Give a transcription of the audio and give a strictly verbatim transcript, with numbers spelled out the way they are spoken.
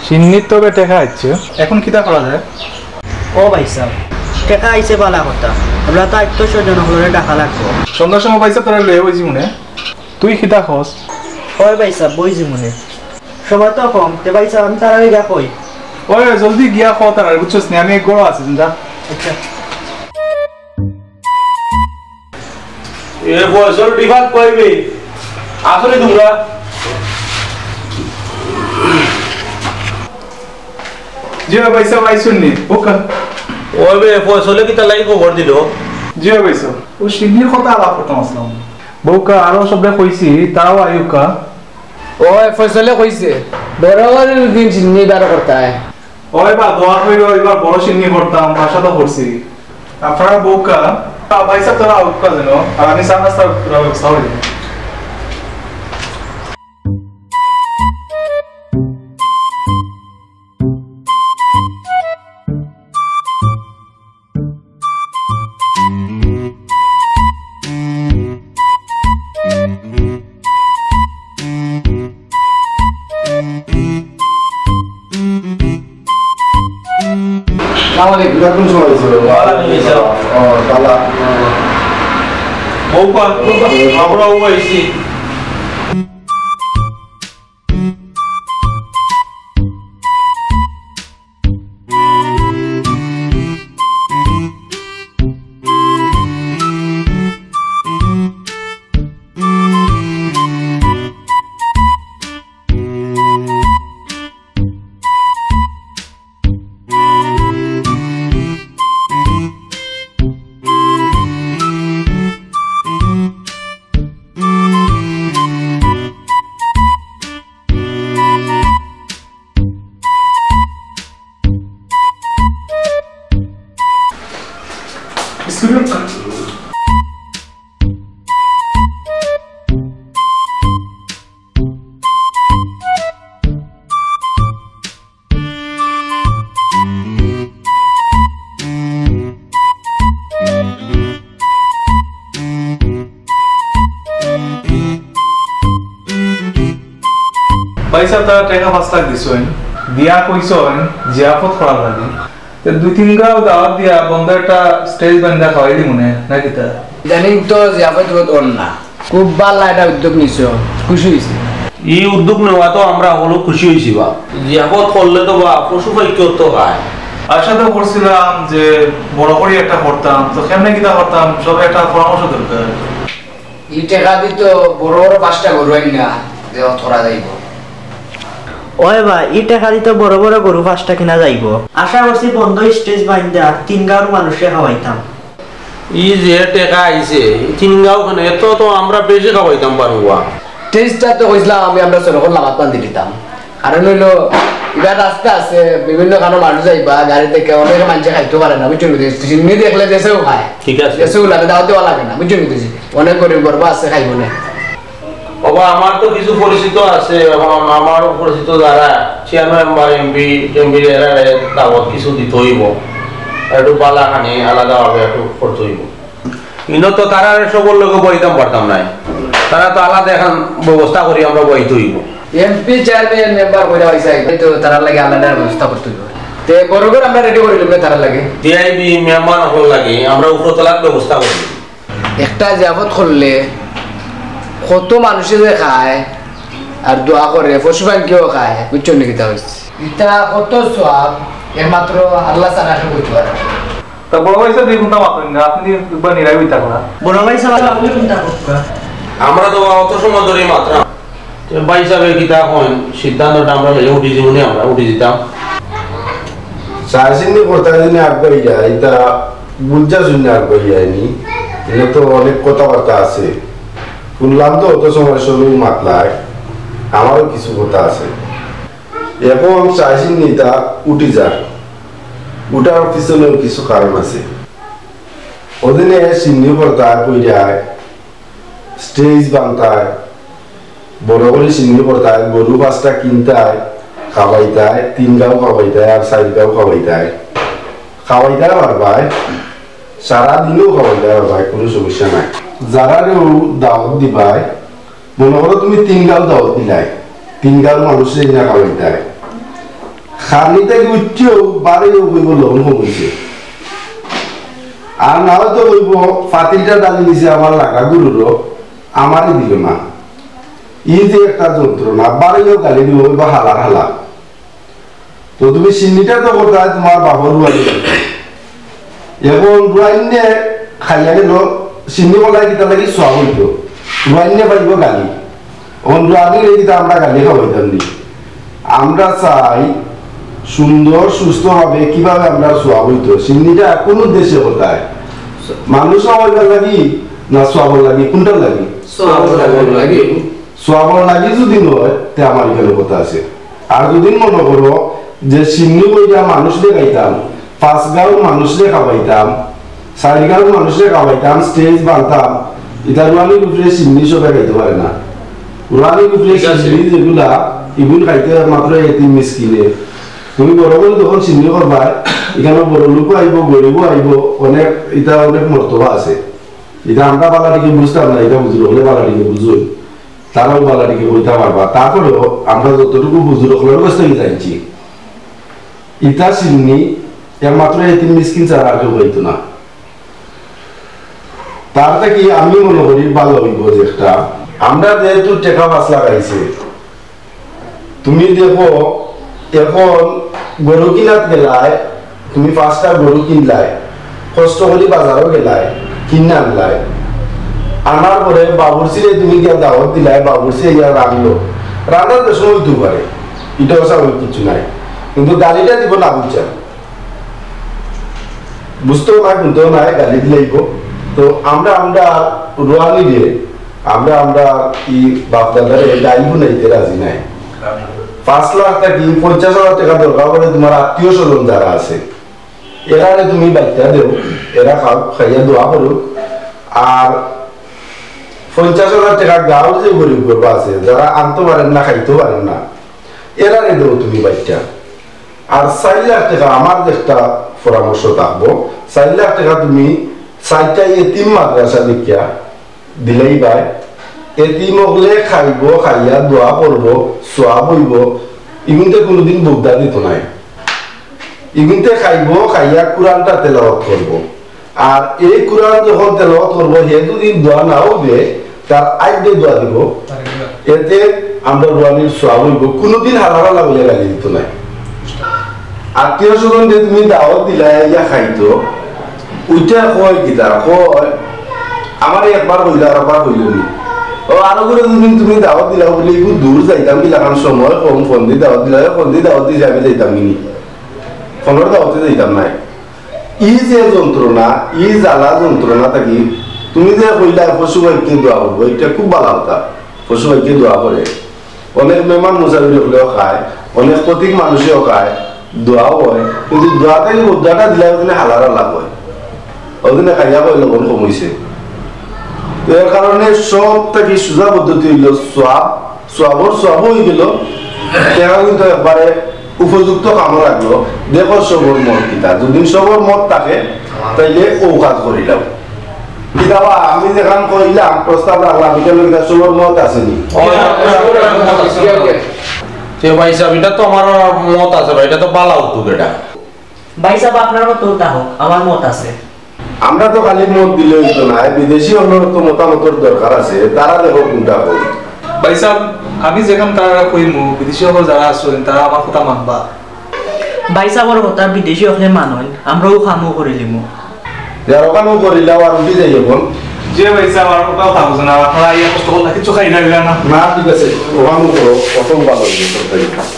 শিন্নির তো বে টেকা আইছে। এখন কিতা করা যায়? ও ভাইসাব, টেকা আইছে বালা কথা, আমরা তো আত্মীয় স্বজন অকলরে ডাকা লাগবো। সন্ধ্যার সময় ভাইসাব তারা লইয়া বইছি মনে। তুই কিতা কস? ওই ভাইসাব, বইছি মনে। সময় তো কম, তে ভাইসাব আমি তারারে গিয়া কই। ওই, ওই, জলদি গিয়া ক তারারে, বুঝছস নি? আমি এক ঘরো আছি, যা। আচ্ছা। এ ফয়সল টিফাত কইবে, আসলে তোমরা। জি ভাই, ভাইসাব আইছইন নি? বউক্কা। ওই বে, ফয়সলে কিতা লাগি খবর দিল? জি ভাই, ভাইসাব। ও শিন্নির কথা আলাপ করতাম আসলাম। বউক্কা, আরো সবরে কইছি, তারাও আইউক্কা। ওই ফয়সলে কইছে, বড় বড় দিন শিন্নি বার করতায়। ওই বা, দোয়া করি, ওই বা বড় শিন্নি করতাম, আশা তো করছি। আপনারা বউক্কা, ভাইসাব তারা আউক্কা যেন, আর আমি চা নাস্তার পুরা ব্যবস্থা করি। আসসালামু আলাইকুম। কোন সময় হয়েছিল? ওয়ালাইকুম আসসালাম। ও, বালা। বউক্কা, আমরা ও আইছি। ভাইসাব, তারা টেকা পাঁচ লাখ দিছইন, দিয়া কইছইন জিয়াফত করার লাগি। তে দুই তিন গাঁও দাওয়াত দিয়া বন্ধ একটা stage বান্ধা খাওয়াই দিমু নে, না কিতা? ইদানিং তো জিয়াফত বহুত অর না, খুব ভালা একটা উদ্যোগ নিছো, খুশি অইছি। ই উদ্যোগ নেওয়া তো আমরা হকল খুশি অইছি বা। জিয়াফত করলে তো বা পশু পাখিও তো খায়। আশা তো করছিলাম যে বড় করি একটা করতাম, তো কেমনে কিতা করতাম, সবে একটা পরামর্শ দরকার। ই টেকা দি তো বড় বড় পাঁচটা গরু আইনা দেওয়া ধরা যাইব। ওই বা, ই টেকা দি তো বড় বড় গরু পাঁচটা কিনা যাইব। আশা করছি বন্ধ stage বান্ধা তিন গাঁওর মানুষরে খাওয়াইতাম। ই যে টেকা আইছে, ই তিন গাঁও খানে, এত তো আমরা বেশি খাওয়াইতাম পারমু বা। Stageটা তো কইছিলাম আমি, আমরা সড়কর লামাত বান্ধি দিতাম। কারণ অইলো, ইবার রাস্তা আছে, বিভিন্ন খানো মানুষ যাইবা, গাড়ি থাকি অনেক মানষে খাইতো পারে না, বুঝছো নি? শিন্নি দেখলে যেছেউ খায়। ঠিক আছে। যেছেউ লাগে, দাওয়াত দেওয়া লাগে না, বুঝছো নি? অনেক গরিব গরবা আছে, খাইবো না। ওবা, আমার তো কিছু পরিচিত আছে, এবং আমার পরিচিত যারা চেয়ারম্যান মেম্বার, এমপি, এমপি এরারে দাওয়াত কিছু দিতে অইব, একটু বালা খানি আলাদাভাবে একটু করতে অইব। ইনো তো তারারে সবর লগে বইতাম পারতাম নায়, তারা তো আলাদা একখান ব্যবস্থা করি আমরা বইতে অইব। এমপি, চেয়ারম্যান, মেম্বার কইরা পাইছে, এই তো তারার লাগি আলাদা ব্যবস্থা করতে অইব। তে বড় ঘর আমরা ready করি লইব তারার লাগি। ভিআইপি মেহমান অকলর লাগি আমরা উপরতলার ব্যবস্থা করি। একটা জিয়াফত করলে কত মানুষে যে খায় আর দোয়া করে, পশু পাখিও খায়, বুঝছো নি কিতা কইছি? ইটা কত সওয়াব, একমাত্র আল্লাহ ছাড়া কেউ কইতে পারে না। তা বড় ভাইসাব, দেখুন তো মাত্র না, আপনি একবার নিরাই হইতা করা। বড় ভাইসাব, আপনি কোনটা করবা? আমরা তো অত সময় ধরে মাত্র। তো ভাইসাবে কিতা কইন, সিদ্ধান্তটা আমরা লইয়া উঠি জীবনে আমরা উঠি দিতাম। চাইছিনি কথা যদি আগুয়াই যায়, ইটা বুঝা শুনে আগুয়াই যায়নি। ইনো তো অনেক কথাবার্তা আছে। শুনলাম তো অত সময় শুরু মাতলায়, আমারও কিছু কথা আছে। এখন চাইছিনি ইটা উঠি যার, উঠার পিছনেও কিছু কারণ আছে। ওদিনে শিন্নি করতায়, কইরায়, stage বানতায়, বড় করি শিন্নি করতায়, গরু পাঁচটা কিনতায়, খাওয়াইতায়, তিন গাঁও খাওয়াইতায়, আর চাইর গাঁও খাওয়াইতায়। খাওয়াইতায় পারবায়, সারা দিনও খাওয়াইতায় পারবায়, কোনো সমস্যা নাই। যারারেও দাওয়াত দিবায়, মনে করো তুমি তিন গাঁও দাওয়াত দিলায়, তিন গাঁওর মানুষরে ইনা খাওয়াইতায়। খানি থাকি উঠিও বারইও কইবো লবণ কম অইছে। আর না অয় তো কইবো, "ফাতিলটা ডালি নিছে আমার লাগা গরুরও, আমারে দিল না।" ই যে একটা যন্ত্রণা, বারইও গালি দিবো, কইবো, "হালার হালা।" তো তুমি শিন্নিটা তো করতায় তুমার বাপর রুয়াইনে। এখন রুয়াইনে খাইয়া গেল, শিন্নি কলাই কিতা লাগি সওয়াব অইতো। রুয়াইনে পাইবো গালি। এখন রুয়াইনে কিতা আমরা গালি খাওয়াইতাম নি? আমরা চাই সুন্দর সুস্থভাবে কিভাবে আমরা সওয়াব অইতো। শিন্নিটা কোন উদ্দেশ্যে করতায়? মানুষ খাওয়াইবার লাগি না সওয়াবর লাগি? কোনটার লাগি? সওয়াবর লাগি। সওয়াবর লাগি যদি নয়, তে আমার ইখানো কথা আছে। আর যদি মনো করো যে শিন্নি কইরা মানুষরে খাইতাম, পাঁচ গাঁওর মানুষরে খাওয়াইতাম, চাইর গাঁওর মানুষরে খাওয়াইতাম, stage বানতাম, ইতা রুয়ানির উপরে শিন্নি সবে খাইতো পারে না। রুয়ানির উপরে ঠিক আছে। শিন্নি যেগুলা, ইগুন খাইতো একমাত্র এতিম মিসকিনে। তুমি বড় করি যখন শিন্নি করবায়, ইখানো বড় লোকও আইবো, গরিবও আইবো, অনেক, ইতা অনেক মর্তবা আছে। ইতা আমরা বালা টিকে বুঝতাম না, ইতা বুঝলো হলে বালা টিকে বুঝুন। তারাও বালা টিকে কইতা পারবা। তারপরেও আমরা যতটুকু বুঝুর অকলর কাছ থাকি জানছি, ইতা শিন্নি একমাত্র এতিম মিসকিন ছাড়া আর কেউ খাইতো না। তার থাকি আমি মনো করি বালা অইবো যে একটা, আমরা যেহেতু টেকা পাঁচ লাখ আইছে, তুমি দেখো, এখন গরু কিনাত গেলায়, তুমি পাঁচটা গরু কিনলায়, কষ্ট করি বাজারও গেলায়, কিনে আনলায়, আনার পরে বাবুর্চিরে তুমি গিয়া দাওয়াত দিলায়, বাবুর্চি আইয়া রানলো, রানার বেশ অইতেও পারে, ইটা অস্বাভাবিক কিছু নাই, কিন্তু গালিটা দিবো না বুঝছেন? বুঝতেও নাই, শুনতেও নাই, গালি দিলাইবো। তো আমরা, আমরা রুয়ানিরে, আমরা, আমরা ই বাপ দাদারে গাইল হুনাইতে রাজি নাই। পাঁচ লাখ থাকি পঞ্চাশ হাজার টেকা দরকার পড়ে তুমার আত্মীয় স্বজন যারা আছে, এরারে তুমি বাইটা দেও, এরা খাও, খাইয়া দোয়া করুক। আর পঞ্চাশ হাজার টেকা গাঁওর যে গরিব গুরবা আছে, যারা আনতো পারের না, খাইতো পারের না, এরারে দেও তুমি বাইটা। আর চাইর লাখ টেকা আমার একটা পরামর্শ থাকবো, চাইর লাখ টেকা তুমি চাইরটা এতিম মাদ্রাসা দেখিয়া দিলাইবায়। এতিম অকলে খাইবো, খাইয়া দোয়া করবো, সওয়াব অইবো। ইগুনতে কুনুদিন বকদা দিতো নায়। ইগুনতে খাইবো, খাইয়া কুরআনটা তেলাওয়াত করবো। আর এই কুরআন যখন তেলাওয়াত করবো, হে যদি দোয়া নাও দে, তার আগে দোয়া দিবো। এতে আমরা রুয়ানির সওয়াব অইবো। কুনুদিন হালার হালা বলে গালি দিতো নায়। আত্মীয় স্বজন যে তুমি দাওয়াত দিলায়, ইয়া খাইতো, উঠে কয় কিতা? কয়, "আমারে একবার কইলা, আর একবার কইলো নি।" ও, আরো করে দুদিন তুমি দাওয়াত দিলা বলে, "ইগু দূর যাইতাম কিলা, কারণ সময় কম, ফোন দি দাওয়াত দিলা, ফোন দি দাওয়াত দিছে, আমি যাইতাম নি। ফোনর দাওয়াতে যাইতাম নায়।" ই যে যন্ত্রণা, ই জ্বালা যন্ত্রণা থাকি, তুমি যে কইলা পশু ভাইকে দোয়া করবো, ইটা খুব ভালা কথা। পশু ভাইকে দোয়া করে। অনেক মেহমান মুসাফির অকলেও খায়, অনেক প্রতীক মানুষেও খায়, দোয়াও হয়, কিন্তু দোয়া থাকি বদদোয়াটা দিলে ওখানে হালার হালা হয়, ওখানে খাইয়া কয় লবণ কম অইছে। তো এর কারণে সব থাকি সোজা পদ্ধতি অইলো সওয়াব, সওয়াবর সওয়াব অই গেল, টেকা কিন্তু একবারে উপযুক্ত কামো লাগলো। দেখো সবর মত কিতা, যদি সবর মত থাকে, তাইলে ও কাজ করিলাম। কিতাবা আমি যেখান কইলাম, প্রস্তাব রাখলাম, এটা লইয়া সবর মত আছে নি? তে ভাই সাহেব, এটা তো আমার মত আছে ভাই, এটা তো বালা উদ্যোগ এটা। ভাই সাহেব, আপনার মত ওটা হোক, আমার মত আছে। আমরা তো খালি মত দিলে অইতো না, বিদেশি অকলর তো মতামতর দরকার আছে, তারা দেখো কোনটা কই। ভাই সাহেব, আমি যেখান তারা কইমু, বিদেশি অকল যারা আছইন, তারা আমার কথা মানবা। ভাই সাহেবর কথা বিদেশি অকলে মানইন, আমরাও কামও করিলিমু। যার ওখানেও করিলাও আর উঠি যাই এখন। যে ভাই সাহেব, আর ওটাও খাবো না, আপনারা ইয়া কষ্ট করলে কিছু খাই না, না? না, ঠিক আছে, ওখানেও করো, কত ভালো হইবে তরকারি।